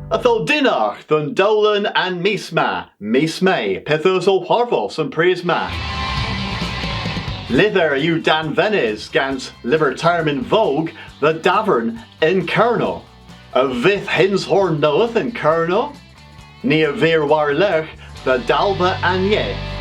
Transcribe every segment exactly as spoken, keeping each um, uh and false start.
Ytho dynnargh dhe'n dowlen an mis ma, mis Me, pyth eus ow hwarvos an prys ma? Lyver yw danvenys gans Lyver Termyn Vogue dhe Davern yn Kernow. A vydh hyns horn nowydh yn Kernow? Ni a vir war-lergh dhe dalva an yeth.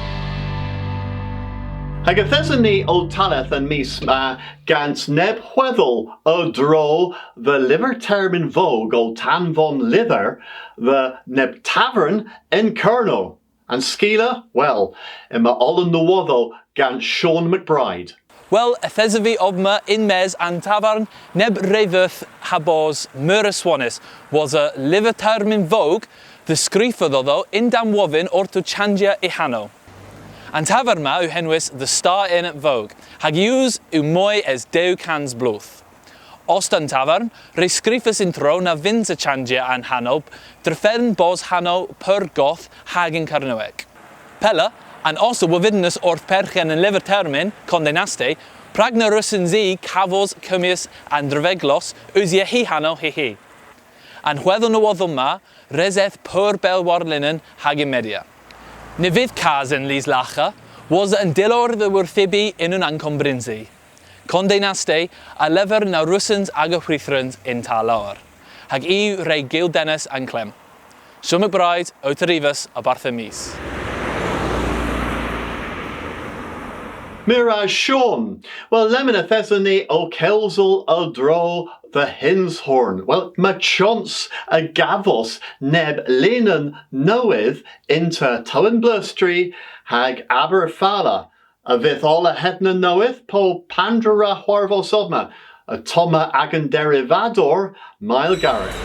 Hag yth eson ni ow talleth an mis ma gans neb hwedhel a-dro dhe Lyver Termyn Vogue, ow tanvon lyver, dhe neb tavern yn Kernow. An skila? Wel, yma oll an nowodhow gans Sean McBride. Wel, yth esov vy omma yn-mes an tavern neb re dheuth ha bos meur aswonys, wosa Lyver Termyn Vogue dhe skrifa dhodho yn-dann wovyn orto chanjya y hanow. An tavern ma yw henwys The Star Inn at Vogue, hag y us yw moy es dew kans bloodh. Ost an tavern, re skrifas yn-dro na vynnsa chanjya an hanow, drefen bos hanow pur goth hag yn Kernewek. Pella, an ost a wovynnas orth perghen an Lyver Termyn, Condé Nast, prag na wrussons i kavos kummyas an dreveglos, usya hy hanow hy hi. An hwedhel nowodhow ma, res eth pur bell warlinen hag yn media. Ny vydh kas yn Lys Lagha, wosa an dyllor dhe worthybi yn unn ankombrynsi. Condé Nast a lever na wrussons aga hwithrans yn ta lowr, hag i re gildennas an klemm. Sean McBride, ow terivas a-barth An Mis. Meur ras Sean. Wel, lemmyn yth eson ni ow kewsel a-dro dhe Hinds Horn. Wel, yma chons a gavos neb linen nowydh ynter Tewynblustri hag Aberfala. A vydh oll a henna nowydh po pandra hwarvos omma? Ottomma agan derivador, Mael Garrick.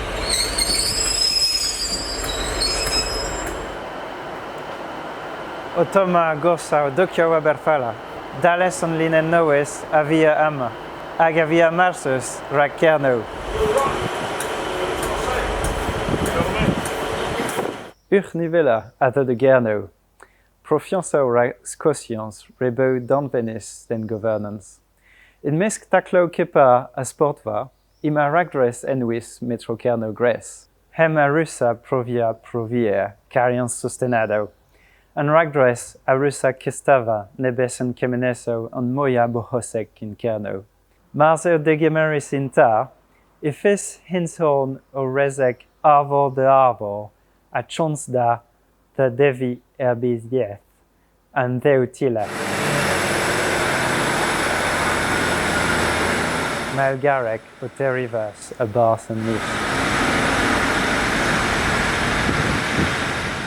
Ottomma gorsav Dokyow Aberfala. Dalleth an linen nowydh a via omma, hag a via marthys rag Kernow. Ughn y villa a dheu dhe Gernow. Profyans o rag skoodhyans re beu danvenys dhe'n governans. Yn mysk taklow kepar ha sportva, yma ragdres henwys Metro Kernow Gres. Hemm a wrussa provia provier karyans sostenadow. An ragdres a wrussa kestava nebes an kemenethow an moyha boghosek yn Kernow. Mars eo degemerys yn ta, y fydh Hinds Horn ow resek arvor dhe arvor ha chons da dhe devi er bys yeth an dhew tyller. Mael Garrick ow terivas a-barth An Mis.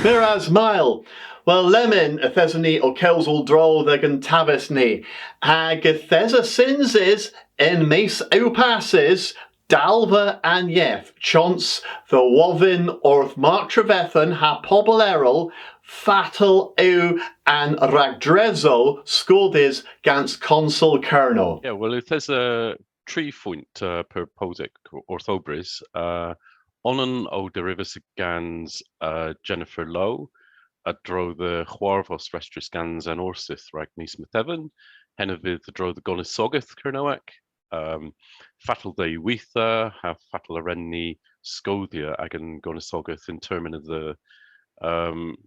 Meur ras Mael. Wel, lemmyn yth eson ni ow kewsel a-dro dh'agan taves ni, hag yth esa synsys yn mis eus passys, Dalva an Yeth, chons dhe wovyn orth Mark Trevethan ha pobel erel, fatel yw an ragdresow skoodhys gans Konsel Kernow? Yeah, well, yth esa tri foynt, uh, pur posek orth ow brys. Uh, onan o derivas gans, uh, Jennifer Lowe, a-dro dhe hwarvos restrys gans an Orsedh rag mis Metheven. Henna a vydh a-dro dhe gonisogeth Kernewek, um, fatel dhe witha, ha fatel a wren ni skoodhya agan gonisogeth yn termyn a dheu. Um,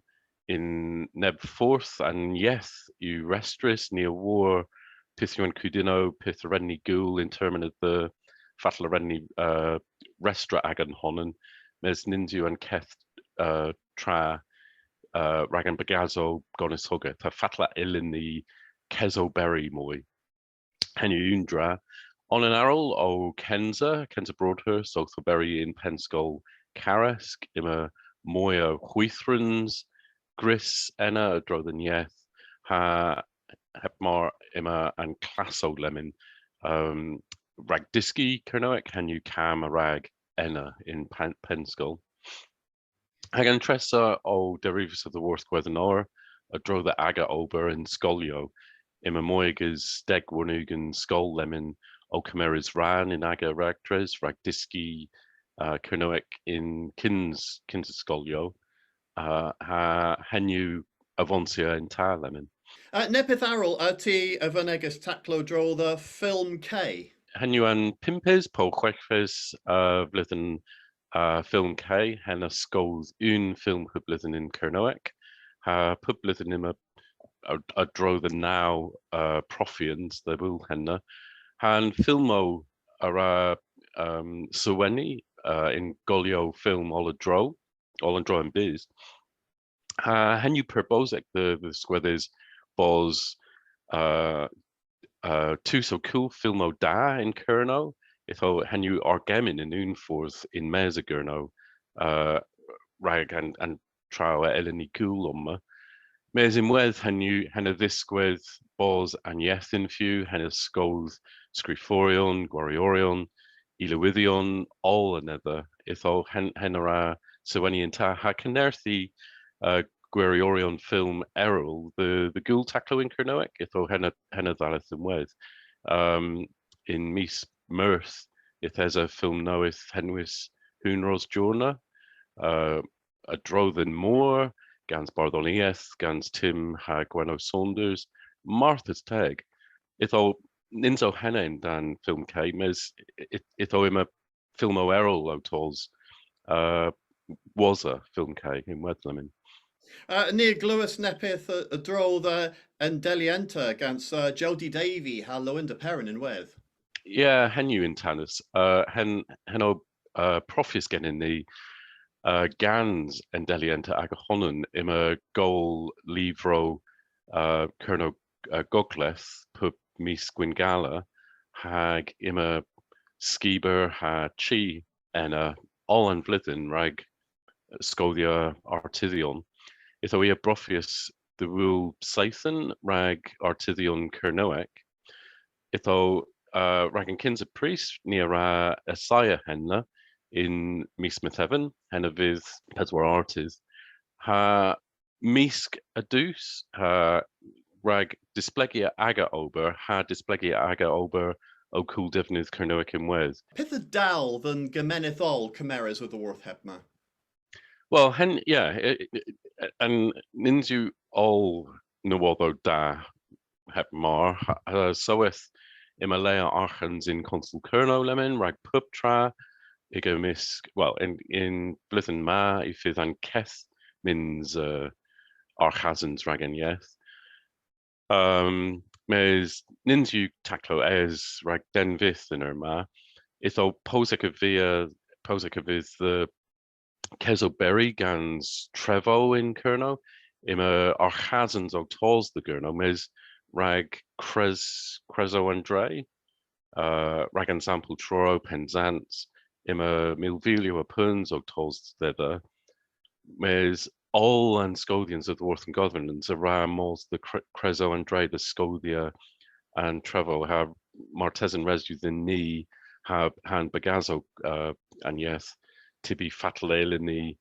yn neb fordh an yeth yw restrys, ni a wor pyth yw an kudynnow, pyth a wren ni gul yn termyn a dheu, fatel a wren ni, uh, restra agan honan, mes nyns yw an keth, uh, tra, uh, rag an bagasow gonisogeth, ha fatel a yllyn ni kesoberi moy. Henn yw unn dra. Onan arall o Kensa, Kensa Broadhurst, owth oberi yn Pennskol Karesk, yma moy a hwithrans gwrys ena a-dro dhe'n yeth, ha heb mar yma an klassow lemmyn, um, rag dyski Kernewek, henn yw kamm a-rag ena yn Pen-, Pennskol. Hag an tressa o derivas a-dhyworth Gwedhen Owr, a-dro dhe aga ober yn skolyow. Yma moy ages deg warn ugens skol lemmyn ow kemeres rann yn aga ragdres rag dyski, uh, Kernewek yn kyns, kyns skolyow, uh, ha henn yw avonsya yn ta lemmyn. Uh, neppyth arall, uh, ty a veu ages taklow a-dro dhe Film K. Henn yw an pympes po hweghves, uh, vledhen uh, Film K, henna skoodh unn film pub bledhen yn Kernewek. Ha pub bledhen yma a, a-dro dhe naw, uh, profyans dhe wul henna. Ha'n fylmow a wra, um, seweni, uh, yn golyow fylm oll a-dro, oll a-dro an bys. Ha henn yw pur bosek dhe, dhe dhiskwedhes bos, uh, uh, tus ow kul fylmow da yn Kernow. Ytho henn yw argemmyn yn unn fordh yn-mes a Gernow, uh, rag an, an tra a yllyn ni gul omma. Mes ynwedh henn yw, henn a dhiskwedh bos an yeth yn few, henn a skoodh skriforyon, gwaryoryon, ilewydhyon, oll anedha. Ytho henn, henn a wra seweni yn ta ha kennertha, uh, gwaryoryon fylm erel dhe, dhe gul taklow yn Kernewek. Ytho henn a, henn a dhalleth ynwedh. Um, yn mis Meurth yth esa fylm nowydh henwys Hunros Jorna, uh, a-dro dhe'n mor, gans bardhonieth, gans Tim ha Gwenno Saunders, marthys teg. Ytho, nyns o henna yn-dann Film K, mes y-, ytho yma fylmow erel ow tos, uh, wosa Film K ynwedh lemmyn. Uh, ni a glewas neppyth a, a-dro dhe An Delienter gans, uh, Jody Davy ha Loinda Perrin ynwedh. Yeah, henn yw yntanys. Uh, henn, henn o, uh, profys genen ni, uh, gans An Delienter aga honan yma gool lyvrow, uh, Kernow, uh, Gogledh pub mis Gwynngala, hag yma skiber ha chi ena oll an vledhen rag skoodhya artydhyon. Ytho i a brofyas dhe wul seythen rag artydhyon Kernewek. Ytho, uh, rag an kynsa prys ni a wra assaya henna yn mis Metheven, henna vydh peswar artydh. Ha mysk a dus, ha rag displegya aga ober, ha displegya aga ober ow kul devnydh Kernewek ynwedh. Pyth a dal dhe'n gemeneth oll kemeres a-dhyworth hemma? Wel, hen, yeah, i, i, i, an nyns yw oll nowodhow da heb mar, ha, ha soweth yma le a arghans yn Konsel Kernow lemmyn rag pub tra, y'ga mysk, wel, yn, yn bledhen ma y fydh an keth myns, uh, arghasans rag an yeth. Um, mes nyns yw taklow es rag den vyth y'n eur ma. Ytho posek a via, posek a vydh dhe kesoberi gans trevow yn Kernow. Yma arghasans ow tos dhe Gernow, mes rag kres-, kresow an dre, uh, rag ensampel Truru, Pennsans, yma milvilyow a peuns ow tos dhedha. Mes oll an skoodhyans a-dhyworth an governans a wra mos dhe kre-, kresow an dre dhe skoodhya an trevow, ha martesen res yw dhyn ni ha, ha'n bagasow, uh, an yeth, tybi fatel yllyn ni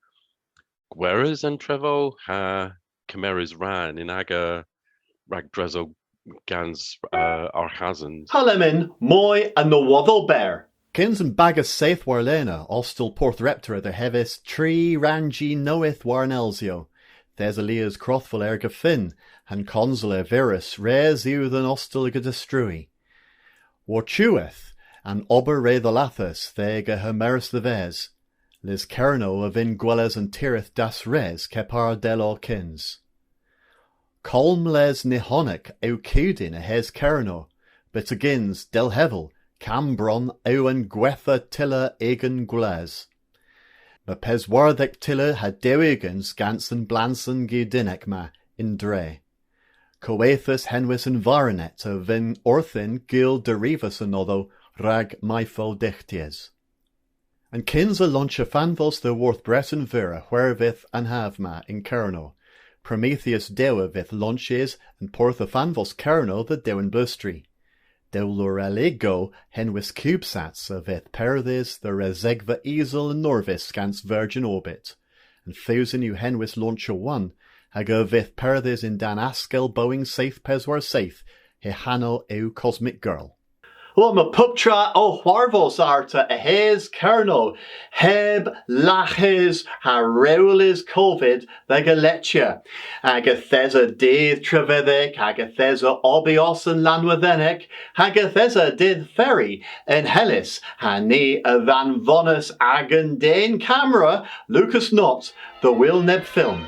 gweres an trevow ha kemeres rann yn aga ragdresow gans, uh, arghasans. Ha lemmyn moy a nowodhow berr. Kyns an bagas seyth warlena, Ostel Porth Reptor a dherivas tri ranji nowydh warnelsyow. Yth esa lies krodhvol ergofyn, ha'n konsel ervirys res yw dhe'n ostel aga distrui. War-tu eth, an ober re dhallathas dhe gemeres dhe-ves. Lies Kernow a vynn gweles an tiredh dasres kepar dell o kyns. Kolmles Nihonek yw kudyn a-hes Kernow, byttegyns, dell hevel, Kammbronn yw an gwettha tyller ygin gwlas. Yma peswardhek tyller ha dew ugens gans an blansow gudynnek ma y'n dre. Kowethas henwys an Varonet a vynn orthyn gul derivas anodho rag mayfel dyghtys. An kynsa lonchya fanvos dhyworth Breten Veur a hwervydh an hav ma yn Kernow. Prometheus dew a vydh lonchys yn porth afanvos Kernow dhe Dewynblustri. Dewlurelligow henwys CubeSats a vydh perthys dhe resegva isel yn norvys gans Virgin Orbit. An fewsen yw henwys Launcher One, hag a vydh perthys yn-dann askell Boeing seyth peswar seyth, hy hanow yw Cosmic Girl. Wel, yma puptra ow hwarvos arta a-hys Kernow, heb laghys ha rewlys Covid dh'y galetya. Hag yth esa dydh trevedhek, hag yth esa Obby Oss yn Lannwedhenek, hag yth esa dydh Furry yn Hellys, ha ni a dhanvonas agan den kamera, Lucas Knott, dhe wul neb film.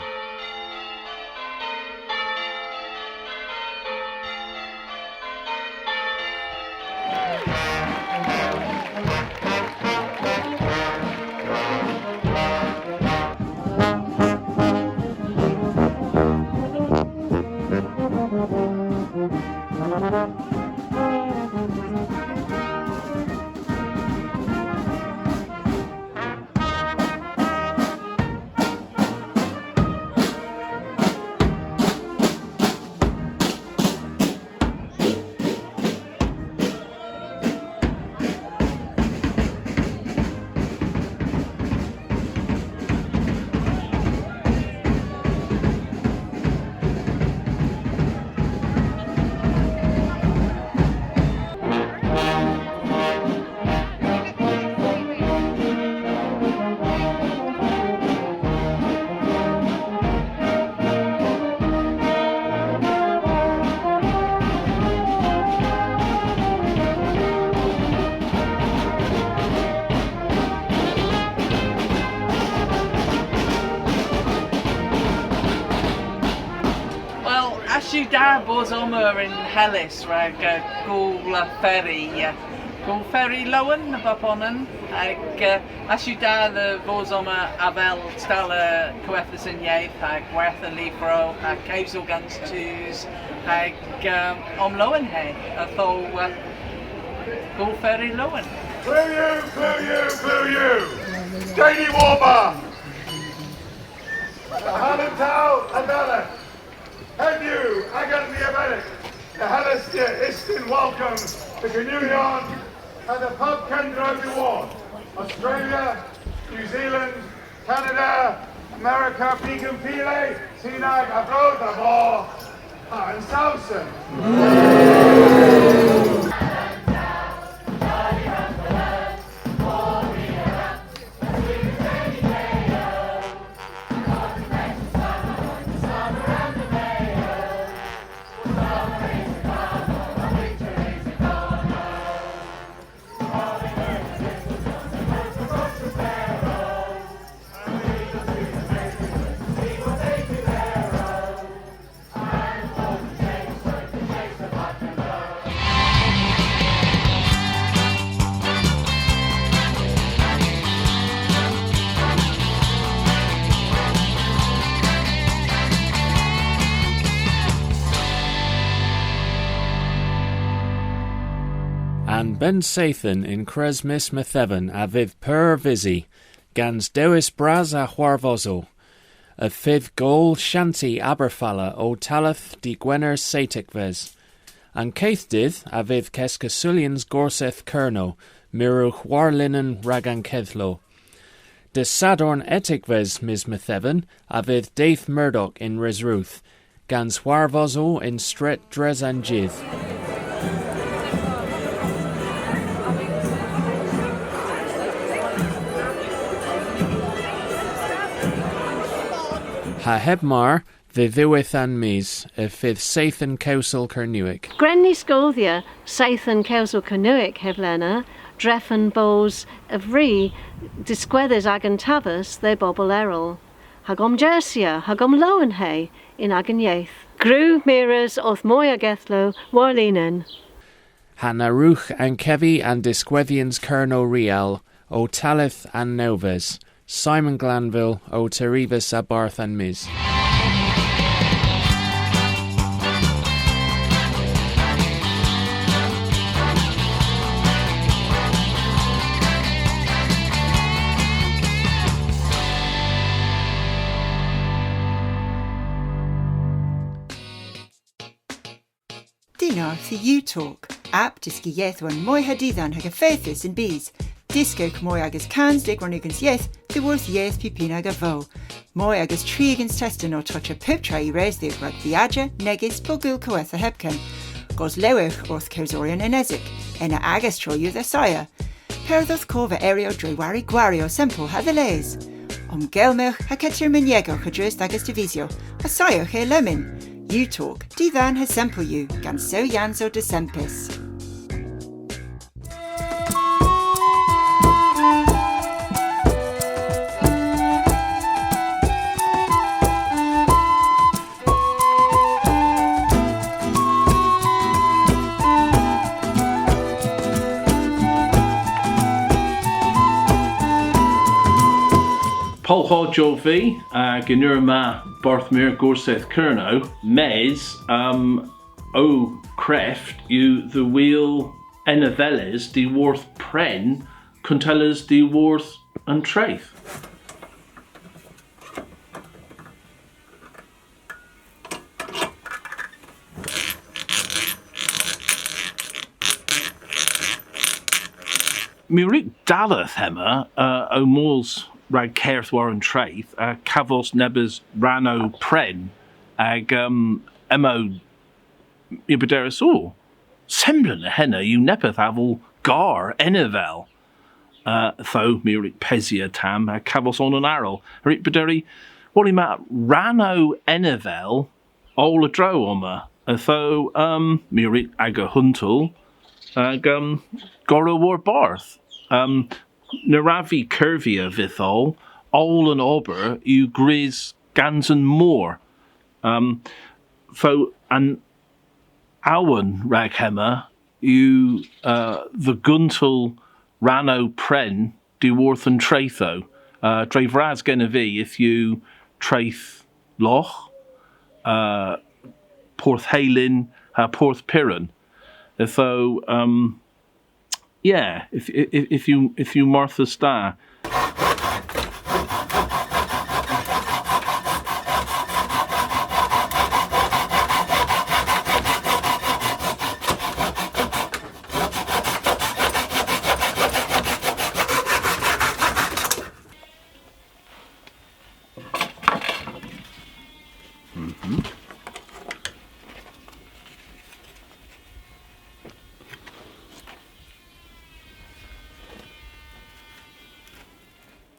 Wel, ass yw da bos omma yn Hellys rag, eh, Gool Furry, eh, Gool Furry Lowen, a bub onan, hag, eh, ass yw da dhe vos omma avel stalla Kowethas an Yeth, ha gwertha lyvrow, ha kewsel gans tus, hag, eh, omlowenhe, ytho, eh, Gool Furry Lowen. Clywewgh, clywewgh, clywewgh! Deni warbarth! Alan Tow, Alan! Hedhyw, agan livenek, y hellys i ystyn wolkom dhe Gernowyon ha dhe pub kendra dhiworth, Australia, New Zealand, Canada, America, Beacon Pile, Sinag, Abroad, Abo, ha an Sowson. An bennseythen yn kres mis Metheven a vydh pur vysi, gans dewis bras a hwarvosow. Y fydh gool shanti Aberfala ow talleth dy' Gwener seytegves. An keth dydh a vydh keskusulyans Gorsedh Kernow, meur owgh warlinen rag an kedhlow. Dy' Sadorn etegves mis Metheven a vydh Dydh Murdoch yn Resrudh, gans hwarvosow yn stret dres an jydh. Ha heb mar, dhe dhiwedh an mis, y fydh Seythen Kewsel Kernewek. Gwren ni skoodhya Seythen Kewsel Kernewek hevlena, drefen bos a vri diskwedhes agan taves dhe bobel erel, hag omjersya, hag omlowenhe yn agan yeth. Gwrewgh mires orth moy a gedhlow warlinen. Ha na wrewgh ankevi an diskwedhyans Kernow Riel ow talleth an nowves. Simon Glanville ow terivas a-barth An Mis. Dynnargh dhe U Talk, app dyski yeth warn moyha didhan hag effeythus y'n bys. Dyskewgh moy ages kans deg warn ugens yeth dhyworth yeth pub hag a vo. Moy ages tri ugens testen ow tochya puptra y res dhywgh rag viajya, negys, po gul kowetha hepken. Goslowewgh orth kewsoryon enesik, ena agas tro yw dhe assaya. Perdhewgh kov a eryow dre wari gwariow sempel ha dhe les. Omgelmewgh ha kettermynyegewgh a-dreus agas divisyow, ha assayewgh e lemmyn. U-tork, didhan ha sempel yw, gans sewyansow desempis. Pol Hodge ov vy, hag y'n eur ma Bardh Meur Gorsedh Kernow, mes, um, ow kreft yw dhe wul eneveles dhiworth prenn kuntellys dhiworth an treth. My a wrug dalleth hemma, uh, ow mos rag kerdh war an treth, ha kavos nebes rannow prenn, hag, um, hemma yw brederis, o, semblan a henna yw neppyth avel gar enevel. Uh, ytho my a wrug pesya tamm ha kavos onan arall. Ha wrug prederi, wel, yma rannow enevel oll a-dro omma. Ytho, um, my a wrug aga huntel, hag, um, gorra warbarth. Um, na wrav vy kurvya vytholl, oll an ober yw gwrys gans an mor. Um, ytho an awen rag hemma yw, uh, dhe guntel rannow prenn dhiworth an trethow. Uh, dre vras genev vy yth yw Treth Logh, uh, Porth Heylyn ha Porth Pyran. Ytho, um, yeah, yth, yth, yth yw, yth yw marthys da.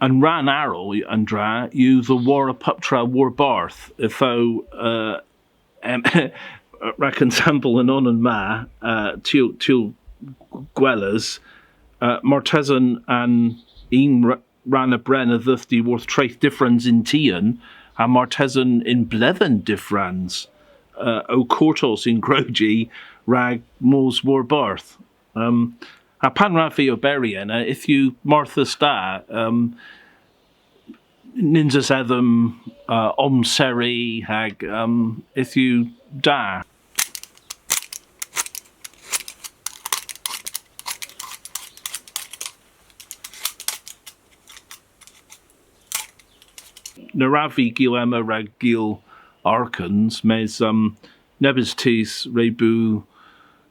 An rann arall an dra yw dhe worra puptra warbarth, ytho, uh, em, rag ensampel an onan ma, uh, tu, tu gweles, uh, martesen an unn ra-, rann a brenn a dheuth dhiworth treth dyffrans yn tien, ha martesen yn bledhen dyffrans, uh, ow kortos yn groji rag mos warbarth. Um, ha pan wrav vy oberi ena, yth yw marthys da, um, nyns eus edhom, uh, omserri hag, um, yth yw da. Na wrav vy gul hemma rag gul arghans, mes, um, nebes tus re beu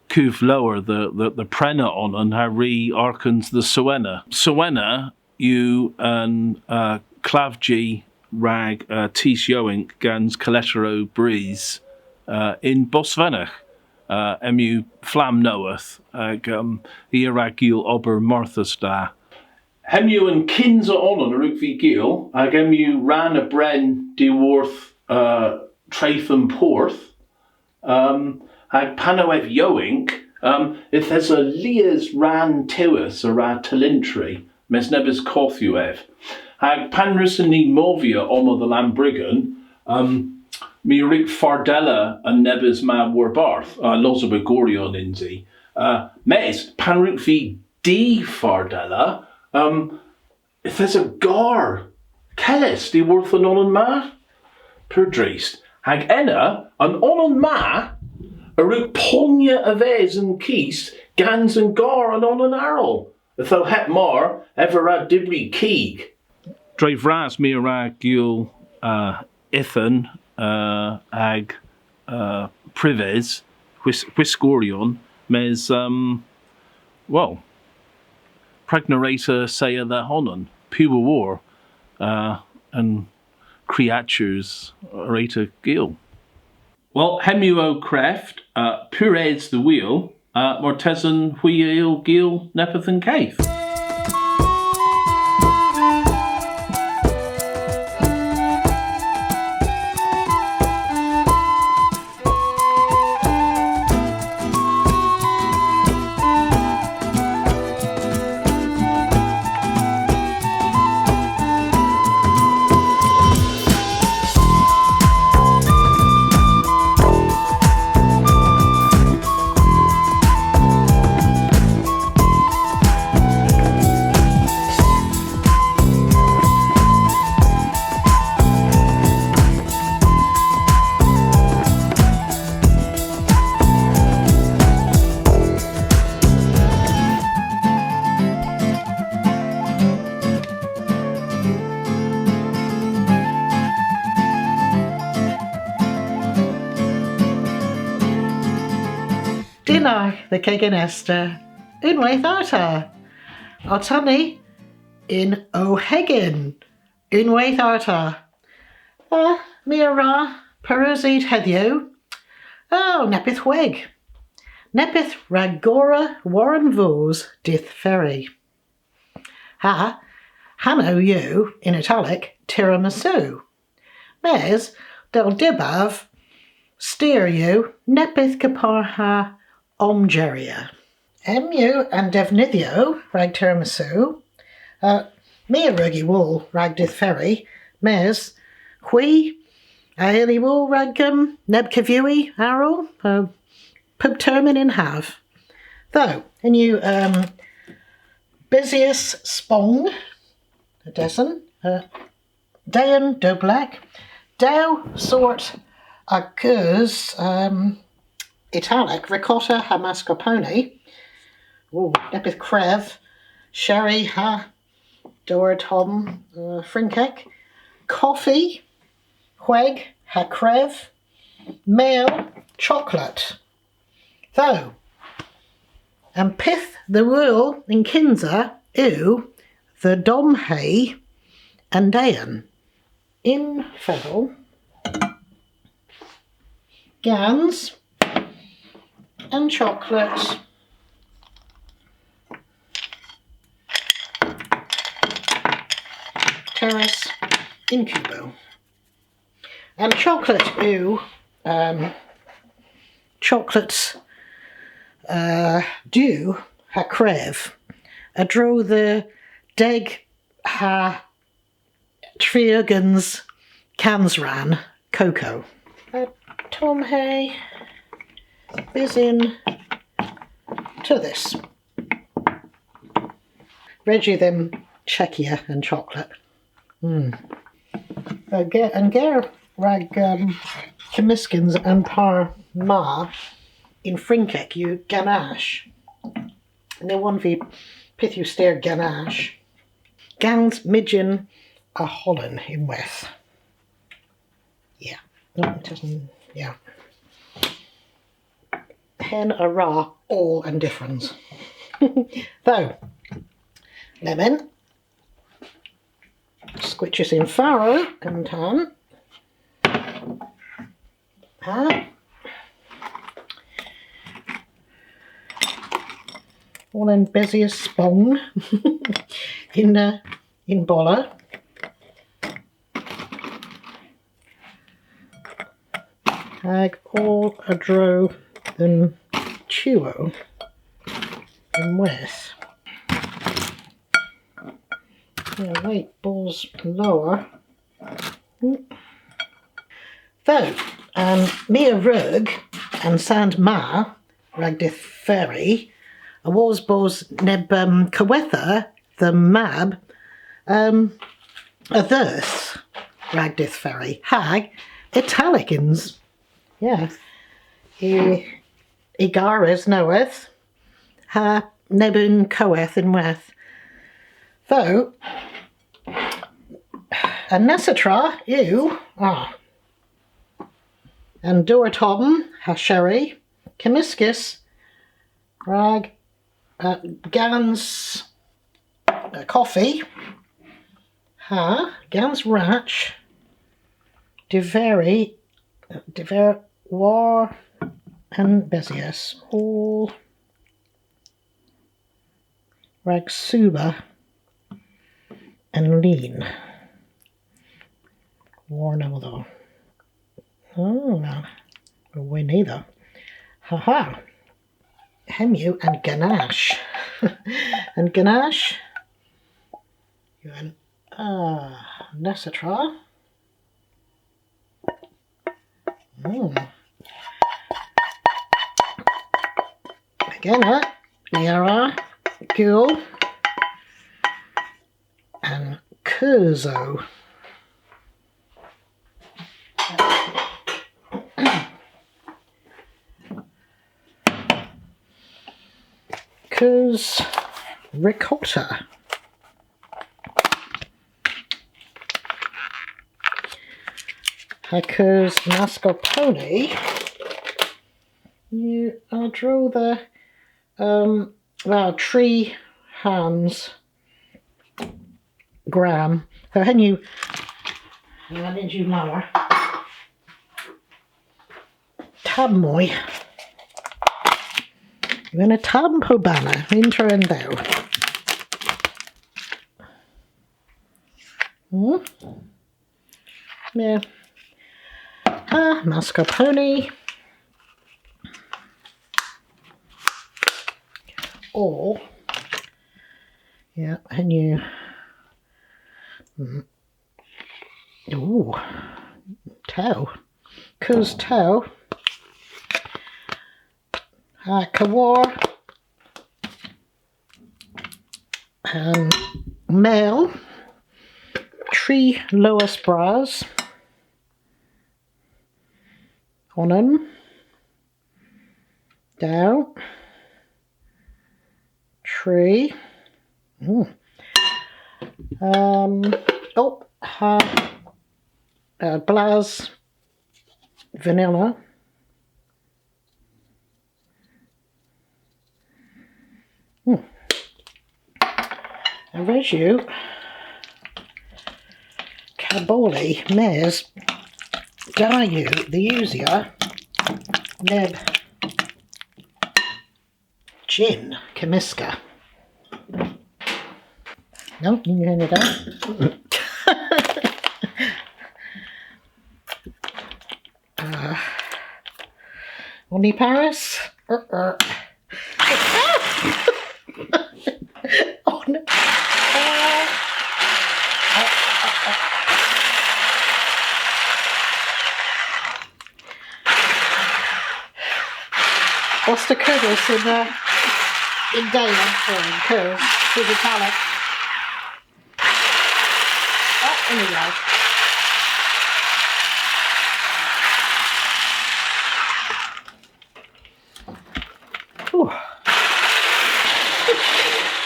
kuv lowr dhe, dhe, dhe prena onan ha ri arghans dhe sewenna. Sewenna yw an, uh, klavji rag, uh, tus yowynk gans kaletter ow brys, uh, yn Bosvenegh. Uh, hemm yw flamm nowydh, hag, um, i a wra gul ober marthys da. Hemm yw an kynsa onan a wrug vy gul, hag hemm yw rann a brenn dhiworth, uh, treth an porth. Um, hag pan o ev yowynk, um, yth esa lies rann tewes a wra tellentri, mes nebes koth yw ev. Hag pan wrussyn ni movya omma dhe Lannbriggan, um, my a wrug fardella an nebes ma warbarth, uh, losobergoryon yns i. Uh, mes pan wrug vy difardella, um, yth esa gar kellys dhiworth an onan ma. Pur drist. Hag ena, an onan ma a wrug ponya a-ves an kist gans an gar an onan arall. Ytho heb mar, ev a wra dybri kig. Dre vras my a wra gul, uh, ydhyn, uh, hag, uh, pryves, hwis-, hwiskoryon, mes, um, wel, prag na wre'ta assaya dha honan, piw a wor, uh, an creatures a wre'ta gul. Wel, hemm yw ow kreft, uh, pur es dhe wul, uh, martesen hwi a yll gul neppyth an keth. Dynnargh dhe Kegin Esther, unnweyth arta. Otta ni yn ow hegin, unnweyth arta. Uh, my a wra pareusi hedhyw, oh, neppyth hweg. Neppyth rag gorra war an voos dydh Furry. Ha, hanow yw yn Italek tiramisu. Mes, dell dybav, styr yw neppyth kepar ha omjerya. Hemm yw an devnydhyow rag tiramisu. Uh, my a wrug y wul rag dydh Furry, mes hwi a yll y wul rag, um, neb kevewi arall, uh, pub termyn yn hav. Ytho, hemm yw, um, bysies spong, a desen, uh, dehen dewblek, dew sort a geus, um, Italek, ricotta ha mascarpone. Ooh, neppyth krev, sherry ha dowr tomm, uh, Frynkek. Koffi, hweg ha krev, mel, choklet. Ytho, an pyth dhe wul yn kynsa yw dhe domhe an dehen. Yn fedhel, gans an choklet terrys yn kubow. An choklet yw, um, choklet, uh, du ha krev, a-dro dhe deg ha tri ugens kansrann kokow. Ha tomhe bys yn teudhys. Res yw dhymm checkya an choklet. Mm. Uh, ge-, an ger rag, um, kemyskans a'n par ma yn Frynkek yw ganache. Ny wonn vy pyth yw styr ganache. Gans mijyn a holan ynwedh. Yeah. No, it doesn't, yeah. Henn a wra oll an dyffrans. Ytho, lemmyn. Skwychys yn farow yn tan. Ha. Oll an bysies spong yn, uh, yn bolla. Hag oll a-dro dhe'n tiwow ynwedh. Yeah, right, bos lowr. Ytho, um, my a wrug an sand ma rag dydh Furry, awos bos neb, um, kowetha dhe'm mab, um, a dheuth rag dydh Furry. Hag Italek yns. Yeah. Y, y gares nowydh. Ha neb unn koweth ynwedh. Ytho, an nessa tra yw, ah, an dowr tomm ha sherry, kemyskys rag, uh, gans, uh, koffi, ha gans rach, deveri, dever, war an besyas. Oll rag suba an lin. War nowodhow. Oh, na. War nowodhow. Ha ha. Hemm yw an ganache. An ganache yw an, ah, nessa tra. Mm. Again, eh? Ni a wra gul an keusow. Keus ricotta. Ha keus mascarpone. Yw a-dro dhe, um, well, tri hans gram. So henn yw, henn yw lowr. Tamm moy. Yw henna tamm po banna? Yn tro an dhew. Hmm? Yeah. Ha mascarpone. Or, yeah, henn yw. Mm. Ooh, tew. Keus tew. Ha kowar. Um, mel. Tri loas bras. Onan. Dew. Tri. Ooh. Um, oh, ha, uh, blas vanilla. Hmm. Ha res yw kaboli, mes da yw dhe usya neb jynn kemyska. No, ni yw henna da. Uh, on ni parys? Uh, uh. Oh, no. Uh, uh, uh, uh. Os ta kudhys yn, uh, yn den, yn kudhys, kudhys Italek. Oh, there we go. Ooh.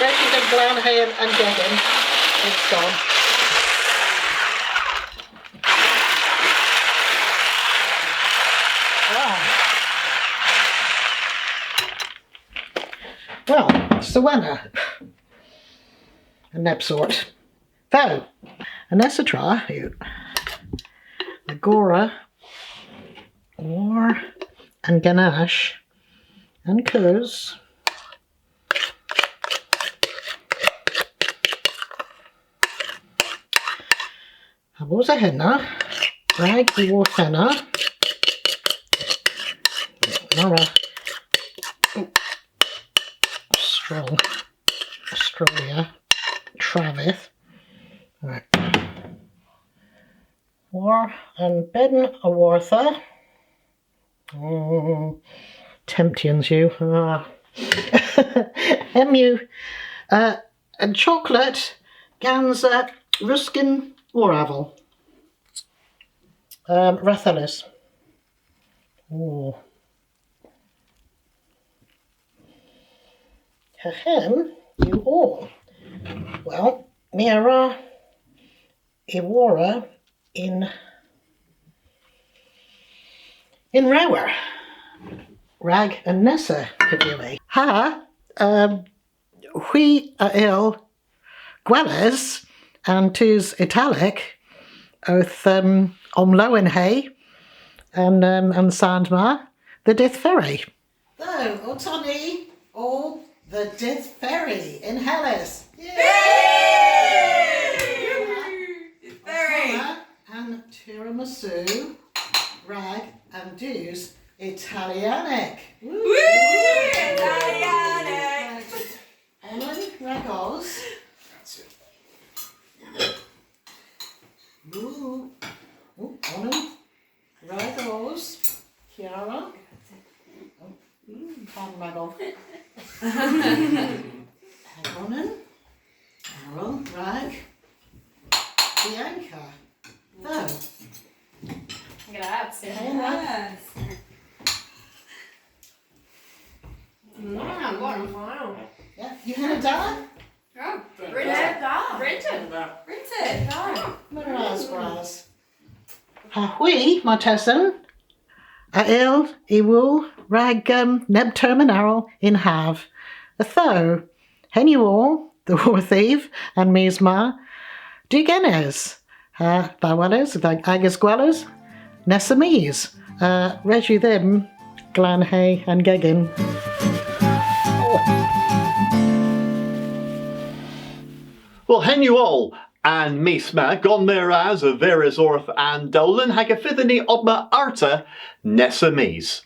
Res yw dhymm glanhe an, an gegin. It's gone. Ah. Well, sewena. A neb sort. Ytho, an nessa tra yw dhe gorra war an ganache, an keus. Ha wosa henna, rag dhiworthena. Mara. Strong. Australia. Travyth. Right. War an benn a-wartha. Oh, temptyans yw. Ah. Hemm yw, uh, an choklet gans, uh, rusken uraval. Um, rathellys. Oh. Ha hemm yw oll. Wel, my a wra y worra yn, yn rewer. Rag an nessa kevewi. Ha, um, hwi a yll gweles an dus Italek owth, um, omlowenhe an, um, an sand ma, dhe Dydh Furry. Dhe, otta ni oll dhe Dydh Furry yn Hellys. Yay! Furry! Otta an tiramisu rag an dus Italianek. Woo! Italianek! Onan ragos. Ooh. Ooh, onan ragos. Chiara. Oh, ooh, pan ragov. Hag onan arall rag Bianca. Dhe. Grazie. Yes. Mm, buono. Wow. Yeah, you had a da? Oh, Brendan. Brendan. Brendan. Brendan. Meur ras, ras. Ha hwi, martesen, a yll y wul rag, um, neb termyn arall yn hav. Ytho, henn yw oll, dhyworthiv, an mis ma. Duw genes. Ha, dha weles, dha agas gweles, nessa mis. Uh, res yw dhymm glanhe an gegin. Wel, henn yw oll an mis ma, gon meur ras a viras orth an dowlen, hag y fydhyn ni obma arta nessa mis.